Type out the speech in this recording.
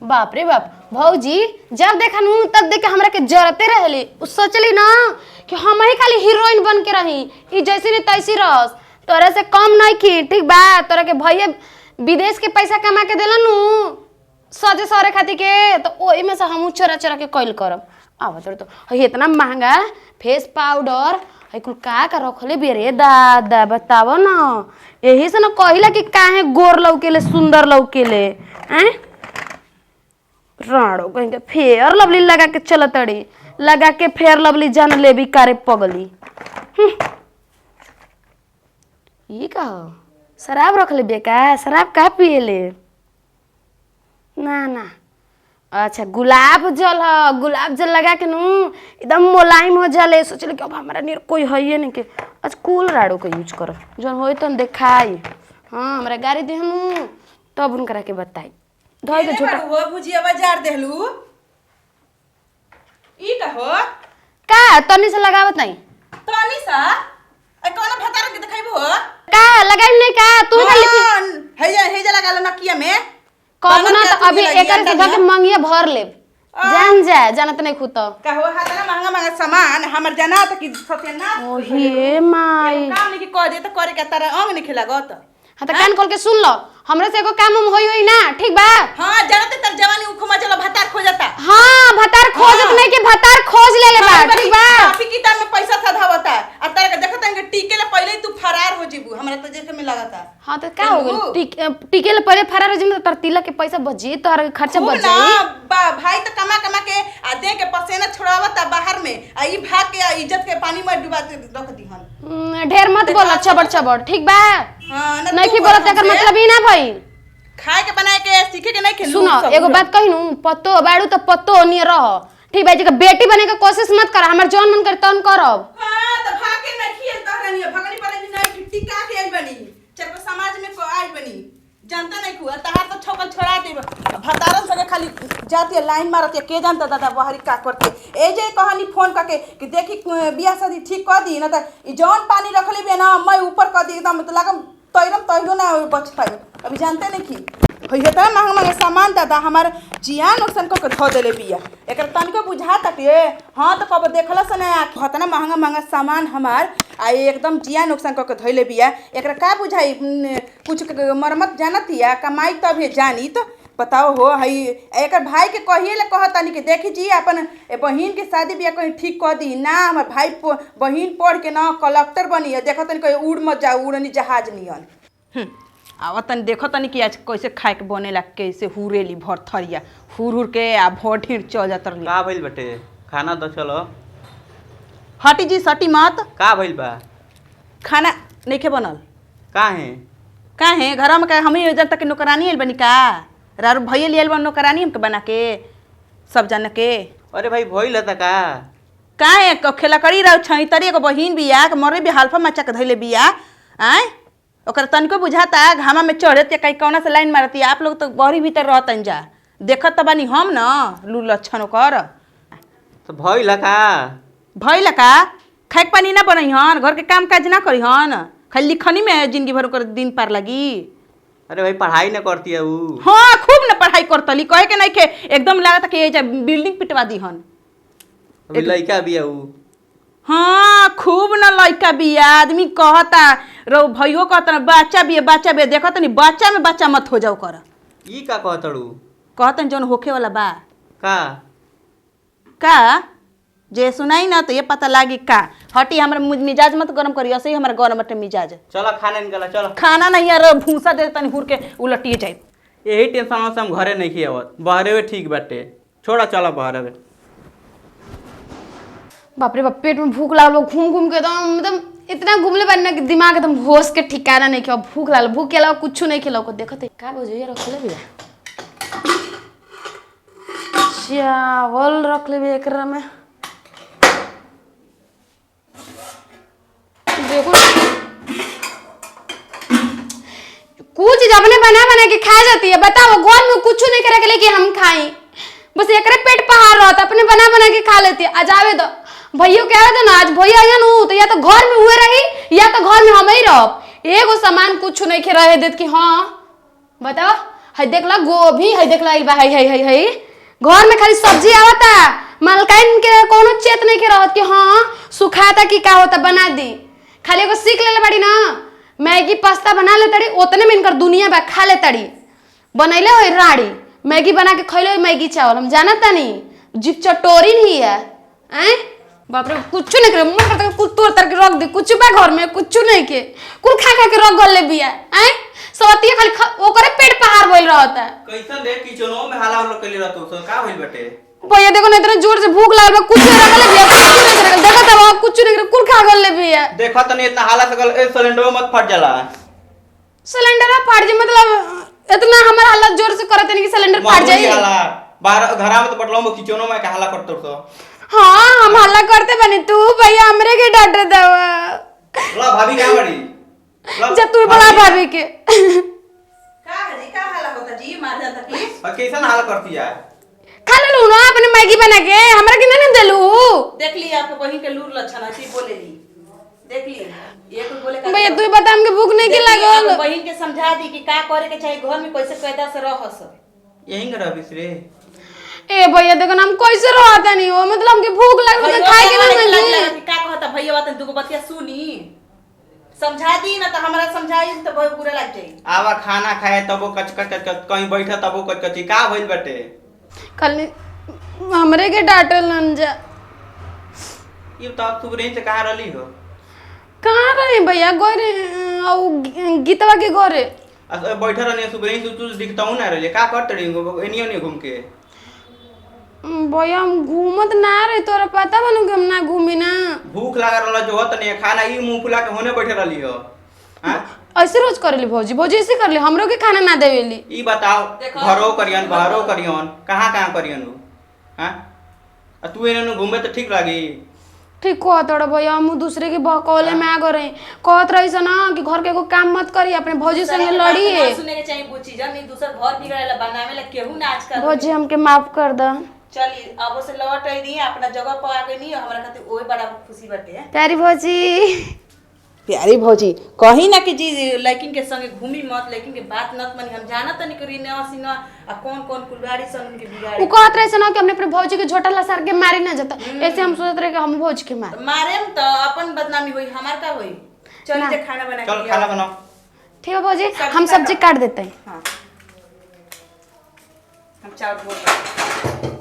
बाप रे बाप, भौजी जब देखन हूँ तब देख के हमरा के जरते रहली। उ सोचली ना कि हम ही खाली हीरोइन बन के रही, ई जैसी नहीं तैसी रहस, तोरा से कम नहीं की। ठीक बा, तोरा के भैया विदेश के पैसा कमा के देलन नु सजे सरे खातिर के, तो ओही में से हमहू चोरा चोरा के कइल करब। आब तोर तो हई इतना महंगा फेस पाउडर हई कुल का का रखले बे रे दादा, बताव ना। यही से ना कहिला कि काहे गोर लौकेले सुंदर लौकेले हैं। राणो कहीं के फेयर लवली लगा के चलतड़ी, लगा के फेयर लवली जान लेबी कारे पगली। ई का हो, शराब रख ले का? शराब का पिएले? ना ना, अच्छा गुलाब जल ह, गुलाब जल लगा के नू एकदम मुलायम हो जाले। सोचले कि अब हमारा नियर कोई है नहीं के, अच्छा कुल राड़ो के यूज कर जौन होई तन देखाई। हाँ हमरा गाड़ी देहनु तब उनकरा के बताई धोई के झोटा। हो भुजिया बाजार देहलू ई का हो? का तनी से लगावत नहीं? तनी सा ए कौन भतार के देखाइबो हो? का लगाई नहीं का तू खाली? हाँ, हेजा हेजा लगा लो नकिया में। कहबो ना बानर तो के अभी अथी लगी एकर से अंडा धके में। मंगिए भर लेब, जान जा जानत नहीं खुद तो। का हो हाथ ना महंगा महंगा सामान हमर जना त कि सत्यनाश। ओहे माई। काम नहीं कह दे त करे के तारा अंग नहीं लागत। हाँ तो कान खोल के सुन लो, हमरा से एगो काम उम होई होई ना, ठीक बा? हां जानते तर जवानी उखमा चलो भतार खोजता। हाँ भतार खोजत हाँ। नहीं कि भतार खोज ले ले बा, ठीक बा? काफी किताब में पैसा सधावता आ तारा के देखत के टीके ले पहले ही तू फरार हो जीबू, हमरा तो देखे में लागता। हाँ तो का हो गेल? टीके ले पहले फरार हो जिम तो तोर तिलक के पैसा बची, तोहर खर्चा खूब बच ना जाई। भाई तो कमा कमा के आ दे के पसेना छोड़ावता बाहर में आ ई भाग के आ इज्जत के पानी में डुबा के रख दीहन। ढेर मत बोल चबड़ चबड़, ठीक बा? हां ना नहीं तू की बोल बोलत एकर हमसे। मतलब ई ना भई। खाए के बनाए के सीखे के नहीं खेलू। सुनो एगो बात कहिनु, पतो बाड़ू तो पतो नियर रह, ठीक बा? जेकर बेटी बने के कोशिश मत कर, हमर जौन मन कर तौन करब। हां तो भाग के नहीं खेल तहरानी भगनी पड़े नहीं टिका के आइल बनी चल समाज में को आइल बनी जानता नहीं खुआ तहार तो छौकल छोड़ा दे भतारन संगे खाली जाती है लाइन मारत है के जानता दादा बहरी का करते। ए जे कहानी फोन करके कि देखी बियाह शादी ठीक कर दी ना त ई जौन पानी रखले बे ना मैं ऊपर कर दी एकदम तो लागम तैरम तैरो ना बच पाई। अभी जानते नहीं की होइए त महंगा महंगा सामान दादा हमार जियान नुकसान को के धो देले बिया, एकर तनिको बुझा तक। हाँ तो कब देखला से ना हतना महंगा महंगा सामान हमार आ एकदम जिया नुकसान क के धइले बिया, एकरा का बुझाई? कुछ मरम्मत जानतिया कमाई तभी जानी तो बताओ हो। हई एकर भाई के कहिए ले कहतानी कि देखी जी अपन बहिन के शादी बियाह कहीं ठीक कर दी ना, हमर भाई बहिन पढ़ के ना कलेक्टर बनी है, देखतनी कहीं उड़ मत जा उड़नी जहाज नियन। आवतन देखतनी कि आज कैसे खाए के बनेला, कैसे हुरेली भर थरिया हुर हुर के आ भर ढीर चल जात रहली। का भइल बटे? खाना दो चलो। हटी जी सटी मत। का भइल बा? खाना नइखे बनल। काहे? काहे घर में का हम ही तक नौकरानी आइल बनी का? रारू भैया लियल बन नौकरानी हमके बना के सब जन के। अरे भाई भइल त का? काहे खेला करी रहो छई तरी एगो बहिन बिया के मरे भी हाल्फा मचा के धइले बिया आय, ओकर तनिको बुझाता घामा में चढ़त या कहीं कौना से लाइन मारती। आप लोग तो बहरी भीतर रहतन जा देखत त बानी हम न लू लक्षण ओकर। तो भइल का? भइल का? खाए के पानी ना बनैहन, घर के काम काज ना करिहन, खाली लिखनी में जिंदगी भर ओकर दिन पार लगी। अरे भाई पढ़ाई ना करती है ऊ। हाँ खूब न पढ़ाई करतली, कहे के नहीं के एकदम लागत कि ये बिल्डिंग पिटवा दीहन। अभी लइका भी है ऊ। हाँ खूब न लइका बिया, आदमी कहता रो भइयो कहता न बच्चा बिया बच्चा बिया, देखत नहीं बच्चा में बच्चा मत हो जाओ कर। ई का कहतड़ू? कहतन जौन होखे वाला बा। का? का जे सुनाई ना तो ये पता लागी का। हटी हमरा मिजाज मत गरम करी, ऐसे ही हमरा गरम बटे मिजाज। चलो खाना निकाला चलो। खाना नहीं यार भूसा दे तनी हुर के उलटिए जाए। यही टेंशन से हम घरे नहीं आवत, बहरे ठीक बाटे, छोड़ा चलो बहरे। बाप रे बाप पेट में भूख लागल, घूम घूम के एकदम एकदम इतना घूमले बानी ना कि दिमाग एकदम होश के ठिकाना नहीं के, भूख लागल, भूख के अलावा कुछ नहीं खेला। देखत है का बजे रखले बिया चावल रख ले एकरा में, देखो कुछ अपने बना बना के खा जाती है। बताओ घर में कुछ नहीं करे के लेके हम खाई, बस एकरे पेट पहाड़ रहता, अपने बना बना के खा लेती है। आज आवे दो भैया के आवे दो ना, आज भैया आया नु तो या तो घर में हुए रही या तो घर में हम ही रह, एगो सामान कुछ नहीं खे रहे देत कि। हाँ बताओ है देखला गोभी, है देखला ई बा, है है है है घर में खाली सब्जी आवता। मालकाइन के कोनो चेत नहीं के रहत कि हाँ सुखाता कि का होता बना दी। खाली एगो सीख लेले बाड़ी ना, मैगी पास्ता बना ले ताड़ी, उतने में इनकर दुनिया बा, खा ले ताड़ी। बनैले होई राड़ी मैगी बना के खैले होई मैगी चावल, हम जानत तानी जीप चटोरी नहीं है। हैं बाप रे, कुछ नहीं करे, मन करता कुछ तोड़ तर के रख दे। कुछ बा घर में कुछ नहीं के, कुल खा खा के रख गल ले बिया। हैं सवतिया खाली ओकरे पेट पहाड़ बोल रहता। कैसन रे किचनो में हाला उला कइले रहतो सो का होइल बाटे? भैया देखो ना, इतना जोर से भूख लागल बा, कुछ नहीं रखल बिया, कुछ नहीं रखल, देखो तब कुछ नहीं रखल, कुल खा गल ले बिया। देखा तनी इतना हाला से गल ए सिलेंडर मत फट जाला। सिलेंडर फाट जाए मतलब इतना हमारा हालत जोर से करत नहीं कि सिलेंडर फाट मामूली जाए। हाला बाहर घरा में तो बटलो में किचनो में का हाला करतो सो। हाँ हम हल्ला करते बनी, तू भैया हमरे के डांट दवा। ला भाभी कहां बड़ी? ला, जब तू बड़ा भाभी के का जी का हाला होता जी, मार जाता तकलीफ। और कैसन हाला करती है? खा लेलू ना अपने मैगी बना के, हमरा के नहीं देलू। देख ली आपके बहिन के लूर लक्षण ऐसे ही बोलेली, देख ली एक बोले का। भैया तू ही बता, हमके भूख नहीं के देख ली, लागल। आपके बहिन के समझा दी कि का करे के चाही घर में, कैसे कैदा से रहस। यहीं कर अभी रे। ए भैया देखो ना हम कैसे रहता नहीं हो, मतलब हमके भूख लागल तो खाए के ना मिली। का कहता भैया बात दुगो बतिया सुनी, समझा दी ना तो हमरा समझाई तो बहुत बुरा लग जाई। आवा खाना खाए तबो कच कच कच कच, कहीं बैठा तबो कच कची, का भइल बाटे? खाली हमरे के डांटल न जा। ये तो आप सुबह से कहाँ रहली हो? कहाँ रहे भैया, गोरे औ गीतवा के घरे बैठा रहनी सुबह से, तू दिखता हूँ ना रहली, का करत रही एनियो नहीं घूम के? भैया हम घूमत ना रहे, तोरा पता बनू कि हम ना घूमी ना। भूख लगा रहला जो होत नहीं खाना, ई मुंह फुला के होने बैठे रहली हो। हां ऐसे रोज करेली भौजी, भौजी ऐसे करली, हमरो के खाना ना देवेली। ई बताओ, देखो। घरो करियन बाहरो करियन कहाँ कहाँ करियन उ? हां आ तू एने घूमे तो ठीक लागी? ठीक कहत रहो भैया, हम दूसरे के बहकौले में आ गए। कहत रही से ना कि घर के एगो काम मत करी, अपने भौजी संगे लड़ी। ना सुने के चाहिए बुची, जब नहीं दूसर घर बिगड़ेला बनावेला केहू ना आजकल। भौजी हमके माफ कर द। चली अब से लौट आई दी अपना जगह पर आ गई, नहीं हमरा खातिर ओही बड़ा खुशी बाटे। प्यारी भौजी, प्यारी भौजी कही ना कि जी लड़किन के संगे घूमी मत, लड़किन के बात नत मनी, हम जानत नहीं करी नवा सिनवा आ कौन कौन कुलवाड़ी सन उनके बिगाड़ी। उ कहत रहे से ना कि हमने अपने भौजी के झोटा लसार के मारी ना जाता, ऐसे हम सोचत रहे कि हम भौजी के मार मारेम तो अपन बदनामी होई, हमार का होई। चल जे खाना बना चल के खाना बनाओ। ठीक है भौजी, सब्जी हम सब्जी काटो। काट देते हैं। हां हम चावल धो।